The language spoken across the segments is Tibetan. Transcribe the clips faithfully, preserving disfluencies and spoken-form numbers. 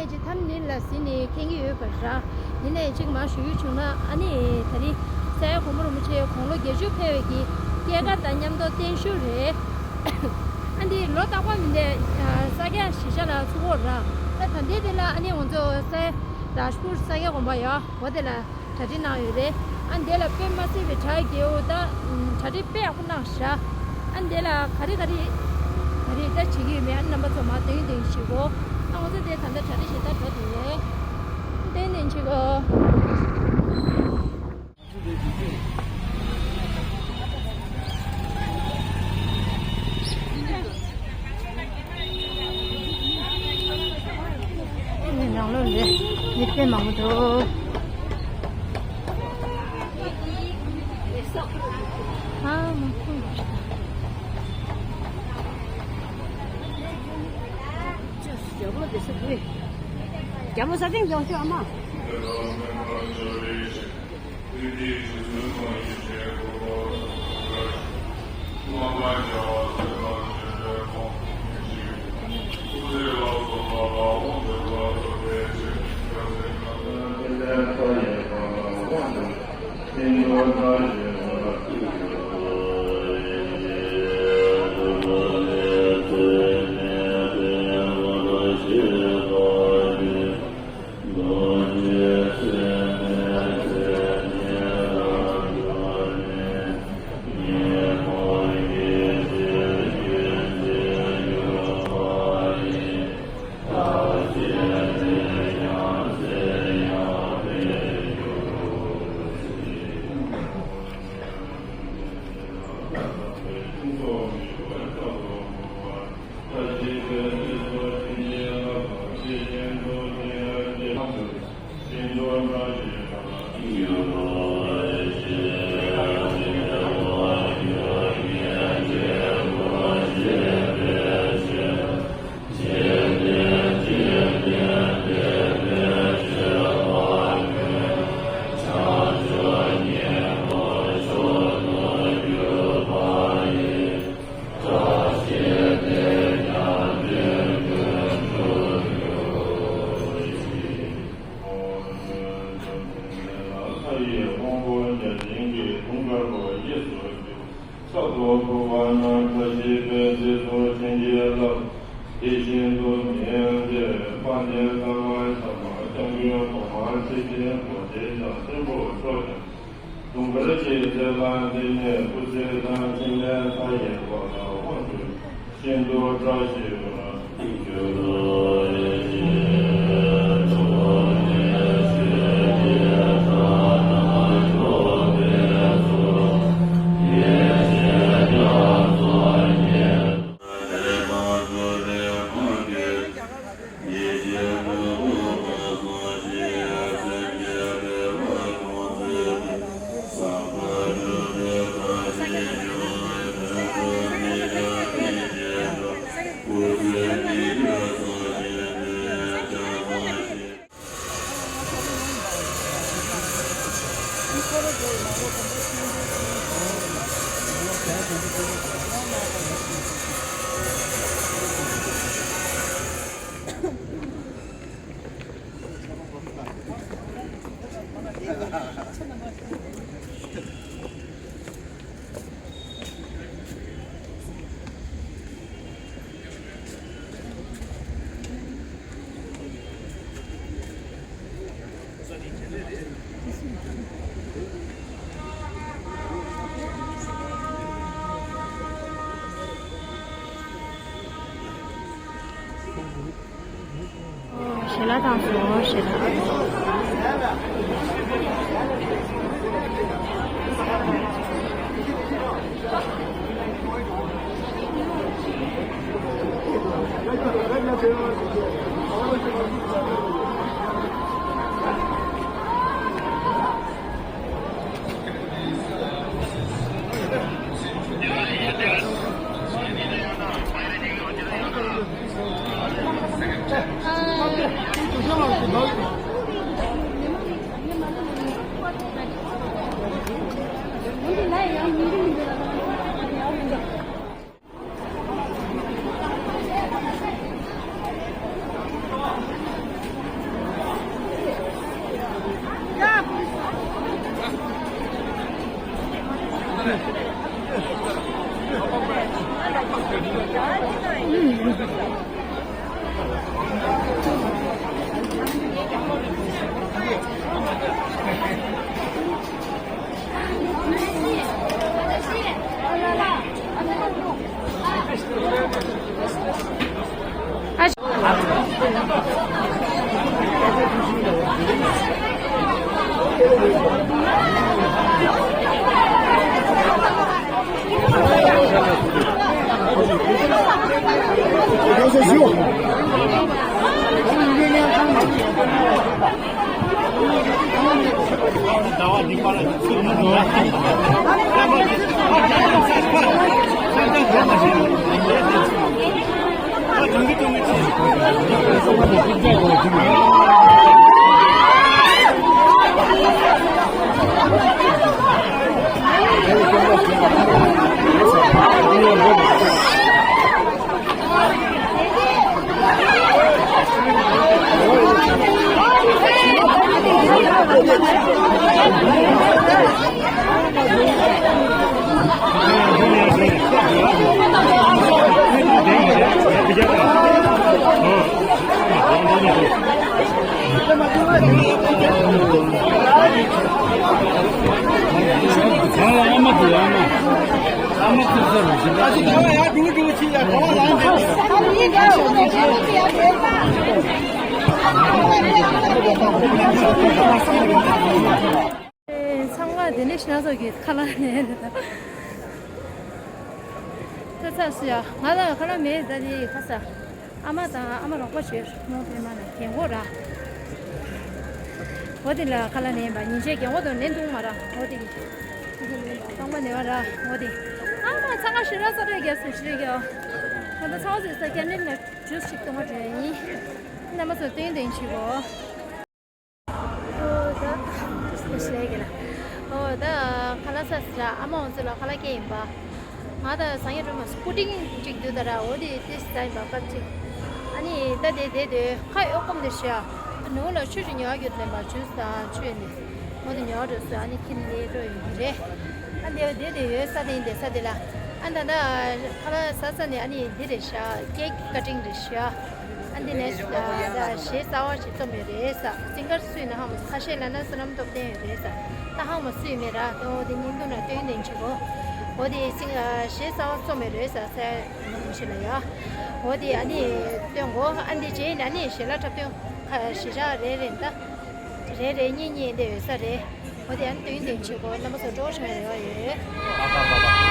ཅི་ཐམ་ནི་ལ་ཟིན་ནས་མཁྱེན་གྱི་ཡོད་པ་ར། ཡིན་ནའི་གཅིག་མ་ཞུ་རྒྱུ་བྱུང་ན། ཨ་ནི་ད་རིང་ས་ཡ་གོང་མ་རིན་པོ་ཆེ་དགུང་ལོ་བརྒྱད་ཅུ་ཕེབས་པའི་གི་སྐྱེས་སྐར་དང་མཉམ་དུ་བརྟན་བཞུགས་རེད། ཨ་འདི་ལོ་རྟག་པར་མི་འདས་ས་སྐྱ་གཞིས་ཆགས་ལ་ཚུགས་ཡོད་ར། ད་ད་ལྟའི་དེ་ལ་ཨ་ནི་ང་ཚོ་ས་རཱཇ་པུར་ས་སྐྱ་དགོན་པ་ཡོད། འོ་དེ་ལ་གྲ་སྒྲིག་གནང་ཡོད་རེད། ཨ་འདི་ལ་དཔེ་མ་སྲིད་པའི་གྲ་རྒྱས་པོ་ད་གྲ་སྒྲིག་དཔེ་ཡག་པོ་གནང་ཤག་ཨ་འདི་ལ་ག་རེ་ག་རེ་ག་རེ་ད་བྱེད་ཀྱི་ཡོད་མེད་ཨ་རྣམ་པ་ཚོ་མར་སྟོན་སྟོན་བྱེད་གོ་ཨ་ང་ཚོ་དེ་ད་ལྟ་གྲ་སྒྲིག་བྱེད་ད་འགྲོ་དེ་སྟོན་སྟོན་བྱེད་གོ་ནང་ལོགས་ལ་མི་དཔེ་མང་པོ་འདུག་ཨ་མ་ཁུ། རྒྱ་མོ་དེ་ས་དེ། རྒྱ་མོ་ས་སྟེང་ཡོང་ཤོག་ཨ་མ། ས་ཡི་དབང་པོ་བརྒྱ་བྱིན་གྱིས་དུང་དཀར་པོ་གཡས་སུ་བརྒྱུ། ས་ཐོབ་བུ་བ་ན་བཀྲ་ཤིས་པའི་རྗེས་སུ་བྱིན་གྱིས་བརླབས། དེ་བཞིན་དུ་མི་ཡང་རྗེ་དཔལ་ལྡན་ཀརྨ་ཞབས་མ་སྐྱབས་མགོན་གོང་མ་ཁྲི་ཆེན་རྡོ་རྗེ་འཆང་ཆེན་པོ་མཆོག་ཀྱང་དུང་དཀར་གྱི་རྩེ་ལ་འདི་ནས་སྐུ་ཚེ་དང་འཕྲིན་ལས་མཐའ་ཡས་པ་ལ་དབང་བསྒྱུར། ཤིན་ཏུ་བཀྲ་ཤིས་པར་གྱུར་ཅིག་ཞལ་ལག་བཏང་སོང་། ཞལ་ལག་ཚང་མ་དེ་ནས་ཤི་ན་ཚོ་གི་ཁ་ལག་ནས་རེད་ད། ཚ་ཚ་སུ་ཡ་ང་ལ་ཁ་ལག་མེད་ད་དེ་ཁ་ས། ཨ་མ་དང་ཨ་མ་རོགས་པ་བྱོས་མོ་པད་མ་ན་རྒན་གོག་ར། འོ་དེ་ལ་ཁ་ལག་ནས་ཡིན་པ་ཉིན་ཆད་རྒན་གོག་དང་ནས་འདུག་མ་ར་འོ་དེ་གི། རྐང་པ་ནས་བ་ར་འོ་དེ། ཨ་མ་ཚང་མ་ཞི་ར་ས་ར་རྒྱ་སུ་ཞི་ར་རྒྱ། ང་ད་ཚ་བ་ཟེར་ས་རྒྱ་ནས་ལ་ཇུས་ཞིག་གཏོང་བ་བྱོས་ཡིན། རྣམ་པ་ཚོ་སྟོན་སྟོན་བྱེད་གོ། ཨོ་ད། ཨོ་ད་ཁ་ལག་ཟ་ཟེར་ཨ་མ་འོང་ཚེ་ལ་ཁ་ལག་སྐྱེ་ཡིན་པ། ང་ད་སང་ཉིན་སྒྲོལ་མ་སྐུ་དྲིན་གཅིག་འདུག་ད་ར་འོ་དེ་དེ་ཟ་ཡིན་པ་སྐབས་གཅིག་ཨ་ནི་ད་དེ་དེ་དེ་ཁ་ཡོད་སྐོམ་དེ་ཤ། ནུ་ལ་ཆུ་ཞིག་ཉོ་རྒྱུ་ལེན་པ་ཆུ་ཟ་ཆུ་ནི། འོ་དེ་ཉོ་འགྲོ་སོ་ཨ་ནི་ཁྱིམ་ནས་འགྲོ་ཡོང་གི་རེད། ཨ་འདི་དེ་དེ་ཡོད་ས་དེ་ཡིན་དེ་ས་དེ་ལ། ཨ་ད་ད་ཁ་ལག་ཟ་ས་ནས་ཨ་ནི་འདི་རེད་ཤ་ཀེག་ཀ་ཊིང་རེད་ཤ། ཨ་འདི་ནས་ད་གཞས་གསར་བ་ཞིག་རྩོམ་ཡོད་རེད་ས། སིང་གར་སུས་ན་ཧང་མོ་ཁ་ཤས་ལ་ན་བསོད་ནམས་སྟོབས་ལྡན་ཡོད་རེད་ས། ད་ཧང་མོ་སུས་མེད་ར་ད་འོ་དེ་ཉིན་དུ་ན་སྟོན་ལྡན་ཆེ་གོ། འོ་དེ་སིང་གཞས་གསར་བ་རྩོམ་ཡོད་རེད་ས་སའི་མོ་ཞིག་ལ་ཡ། འོ་དེ་ཨ་ནི་སྟོན་གོ་ཨ་འདི་རྗེས་ན་ནི་ཞལ་ལག་འཁྲབ་སྟོན་ཁ་ཞི་ཞག་རེ་རེ་ད། རེ་རེ་གཉིས་གཉིས་འདི་ཡོད་ས་རེད། འོ་དེ་ཨ་ནི་སྟོན་ལྡན་ཆེ་གོ་རྣམ་པ་ཚོ་སྤྲོ་བོ་བྱུང་ཡོད་ཡོད།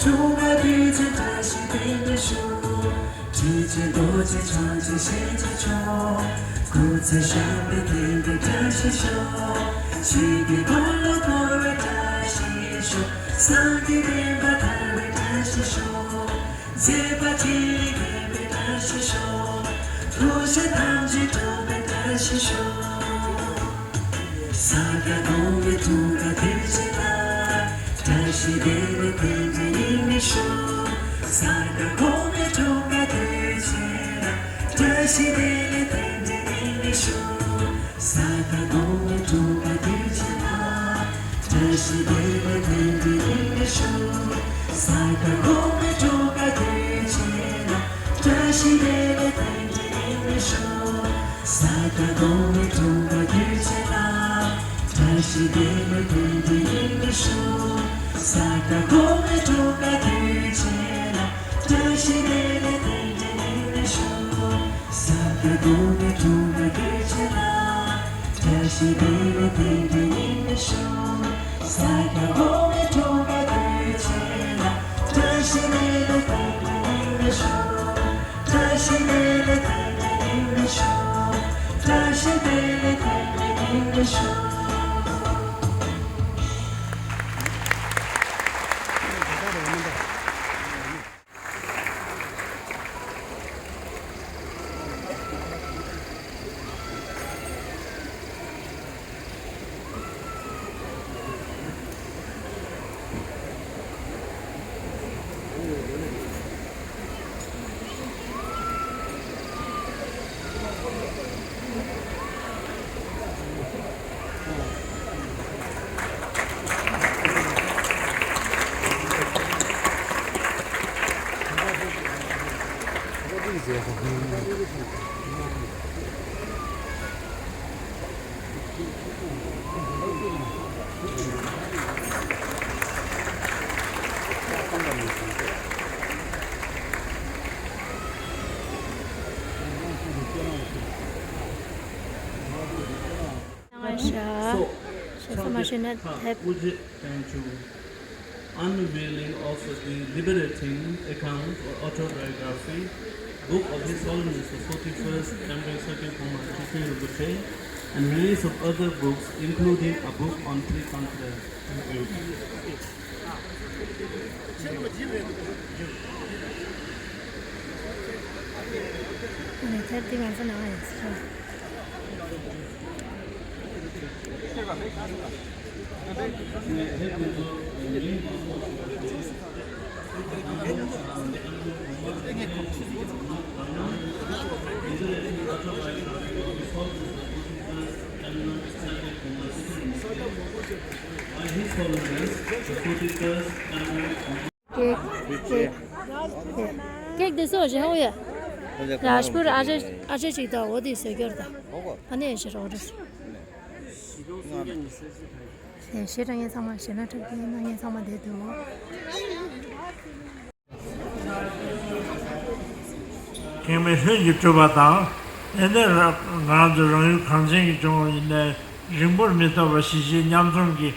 འཁྲུངས་སྐར་དུས་ཆེན་བཀྲ་ཤིས་བདེ་ལེགས་ཞུ། ཁྲི་ཆེན་རྡོ་རྗེ་འཆང་ཆེན་ཞེས་བྱ་མཆོག་སྐུ་ཚེ་ཞབས་པད་བརྟན་པའི་བཀྲ་ཤིས་ཤོག་ཆོས་ཀྱི་འཁོར་ལོ་བསྐོར་བའི་བཀྲ་ཤིས་ཤོག་སངས་རྒྱས་བསྟན་པ་དར་བའི་བཀྲ་ཤིས་ཤོག་མཛད་པ་ཆེ་བའི་བཀྲ་ཤིས་ཤོག་བསླུ་བྱ་ཐམས་ཅད་འགྲུབ་པའི་བཀྲ་ཤིས་ཤོག་ས་ག་གོང་མའི་འཁྲུངས་སྐར་དུས་ཆེན་ལ། བཀྲ་ཤིས་བདེ་ལེགས་རྟེན་འབྲེལ་སྙིང་ནས་ཞུ། ས་ག་གོང་མའི་འཁྲུངས་སྐར་དུས་ཆེན་ལ། བཀྲ་ཤིས་བདེ་ལེགས་རྟེན་འབྲེལ་སྙིང་ནས་ཞུ། ས་ག་གོང་མའི་འཁྲུངས་སྐར་དུས་ཆེན་ལ། བཀྲ་ཤིས་བདེ་ལེགས་རྟེན་འབྲེལ་སྙིང་ནས་ཞུ། ས་ག་གོང་མའི་འཁྲུངས་སྐར་དུས་ཆེན་ལ། བཀྲ་ཤིས་བདེ་ལེགས་རྟེན་འབྲེལ་སྙིང་ནས་ཞུ། ས་ག་གོང་མའི་འཁྲུངས་སྐར་དུས་ཆེན་ལ། བཀྲ་ཤིས་བདེ་ལེགས་རྟེན་འབྲེལ་སྙིང་ནས་ཞུ། ས་ག་གོང་མའི་འཁྲུངས་སྐར་དུས་ཆེན་ལ། བཀྲ་ཤིས་བདེ་ལེགས་རྟེན་འབྲེལ་སྙིང་ནས་ཞུ། ས་ག་གོང་མའི་འཁྲུངས་སྐར་དུས་ཆེན་ལ། བཀྲ་ཤིས་བདེ་ལེགས་རྟེན་འབྲེལ་སྙིང་ནས་ཞུ། ས་ག་གོང་མའི་འཁྲུངས་སྐར་དུས་ཆེན་ལ། བཀྲ་ཤིས་བདེ་ལེགས་རྟེན་འབྲེལ་སྙིང་ནས་ཞུ། བཀྲ་ཤིས་བདེ་ལེགས་རྟེན་འབྲེལ་སྙིང་ནས་ཞུ། བཀྲ་ཤིས་བདེ་ལེགས་རྟེན་འབྲེལ་སྙིང་ནས་ཞུ། So, Changde Tha Uje Tengchu, unveiling of the liberating account or autobiography, book of His Holiness the forty-first Temrel Sakya Khongma Tshogten Rinpoche, and release of other books, including a book on three conference. Thank you. ཀེག་ཀེག་ཀེག་དེ་སོ་ཞེ་ཧོ་ཡ། རཱཇ་པུར་ཨ་ཅེ་ཨ་ཅེ་ཅིག་དང་འོ་དེ་བཟོས་རྒྱུར་དང་། ཨ་ནེ་ཞེ་རོགས་རེད། ཞེ་དྲག་ངས་ཚང་མ་ཞེ་ན་འཁྲབ་ཀྱི་ཡིན་ན་ངས་ཚང་མ་བསྡད་འདུག་ཁེངས་མེད་ལྷུན་གྱིས་གྲུབ་པ་དང་། དེ་ནས་ར་ང་རང་ཚོ་རང་ཡུལ་གངས་ཅན་གྱི་ལྗོངས་ཡིན་ནའི་རིང་པོར་མི་ཐོགས་པར་གཞིས་བྱེས་མཉམ་འཛོམས་ཀྱི་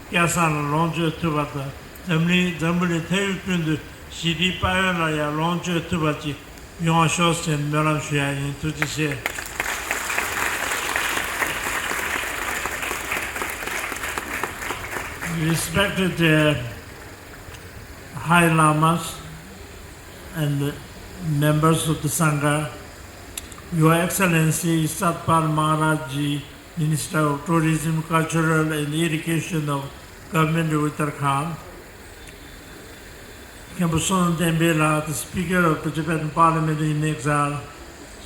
སྐལ་བཟང་ལ་ལོངས་སྤྱོད་ཐུབ་པ་དང་། འཛམ་གླིང་འཛམ་བུ་གླིང་མཐའ་ཡུལ་ཀུན་ཏུ་ཞི་བདེའི་དཔལ་ཡོན་ལ་ཡང་ལོངས་སྤྱོད་ཐུབ་པ་ཅིག་ཡོང་བ་ཤོག་ཅེས་སྨོན་ལམ་ཞུ་ཡ་ཡིན། ཐུགས་རྗེ་ཆེ། Respected, uh, High Lamas and members of the Sangha, Your Excellency Satpal Maharaj Ji, Minister of Tourism, Cultural and Education of Government of Uttarakhand, མཁན་པོ་བསོད་ནམས་བསྟན་འཕེལ་ལགས, the Speaker of the Tibetan Parliament in Exile,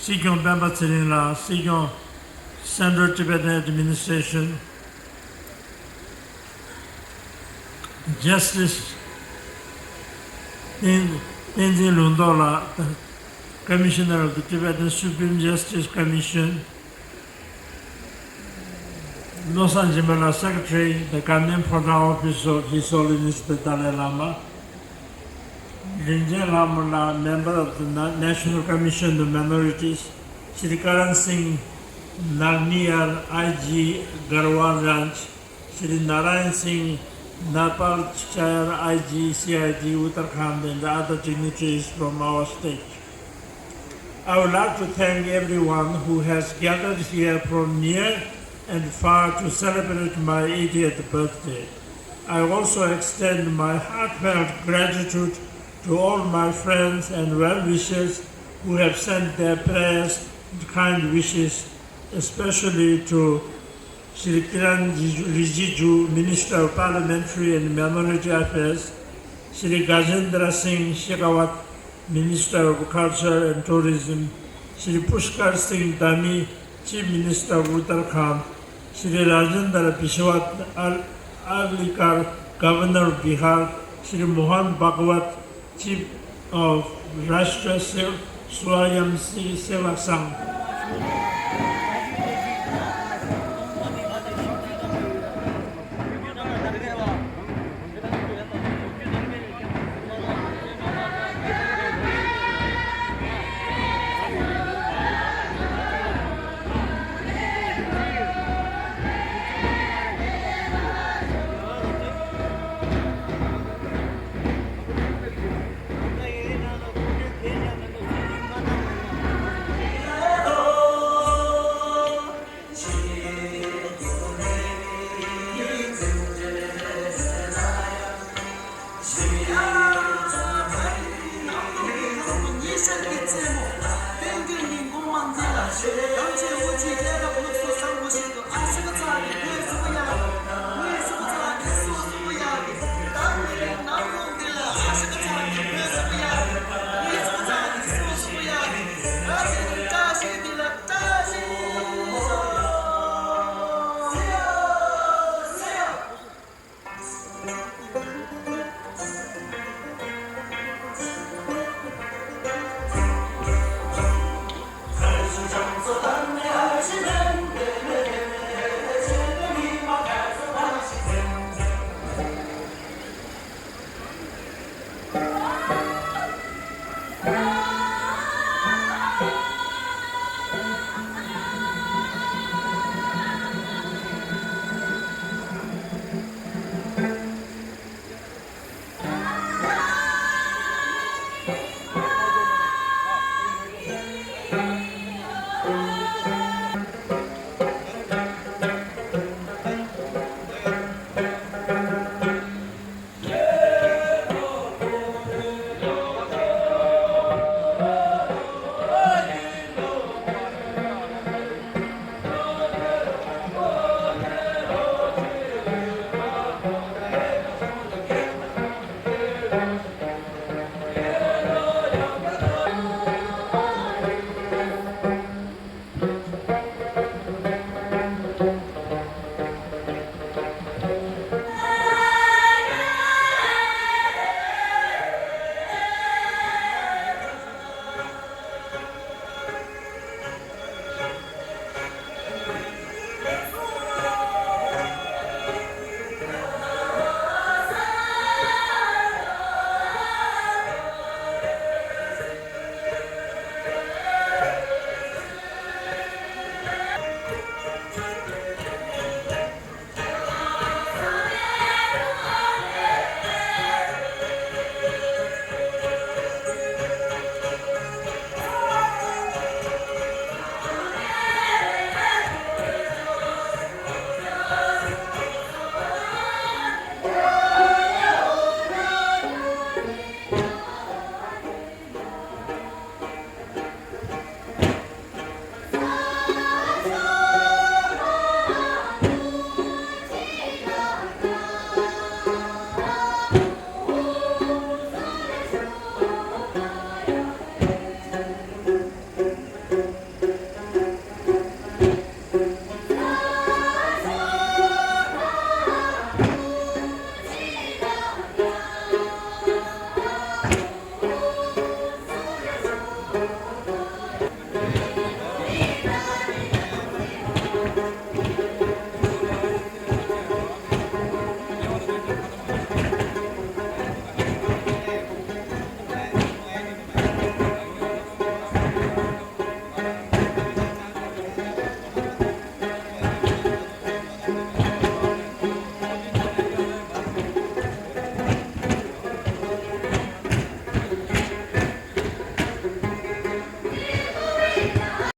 སྲིད་སྐྱོང་སྤེན་པ་ཚེ་རིང་ལགས། སྲིད་སྐྱོང་Central Tibetan Administration, Justice བསྟན་བསྟན་འཛིན་ལུང་རྟོགས་ལགས, the Commissioner of the Tibetan Supreme Justice Commission, བློ་བཟང་སྦྱིན་པ་ལགས, Secretary, the Ganden Phodrang Office of His Holiness the Dalai Lama, རིན་ཆེན་ལྷ་མོ་ལགས, Member of the Na- National Commission on Minorities, Shri Karan Singh Narniar, I G Garhwal Range, Shri Narayan Singh Napal Chayar, I G, C I D, Uttarakhand, and other dignitaries from our state. I would like to thank everyone who has gathered here from near and far to celebrate my eightieth birthday. I also extend my heartfelt gratitude to all my friends and well-wishers who have sent their prayers and kind wishes, especially to Shri Kiran Riju-, Rijiju, Minister of Parliamentary and Minority Affairs, Shri Gajendra Singh Shekhawat, Minister of Culture and Tourism, Shri Pushkar Singh Dhami, Chief Minister of Uttarakhand, Shri Rajendra Biswas Ar-, Arlikar, Governor of Bihar, Shri Mohan Bhagwat, Chief of Rashtra Sev-, Swayamsevak Sangh.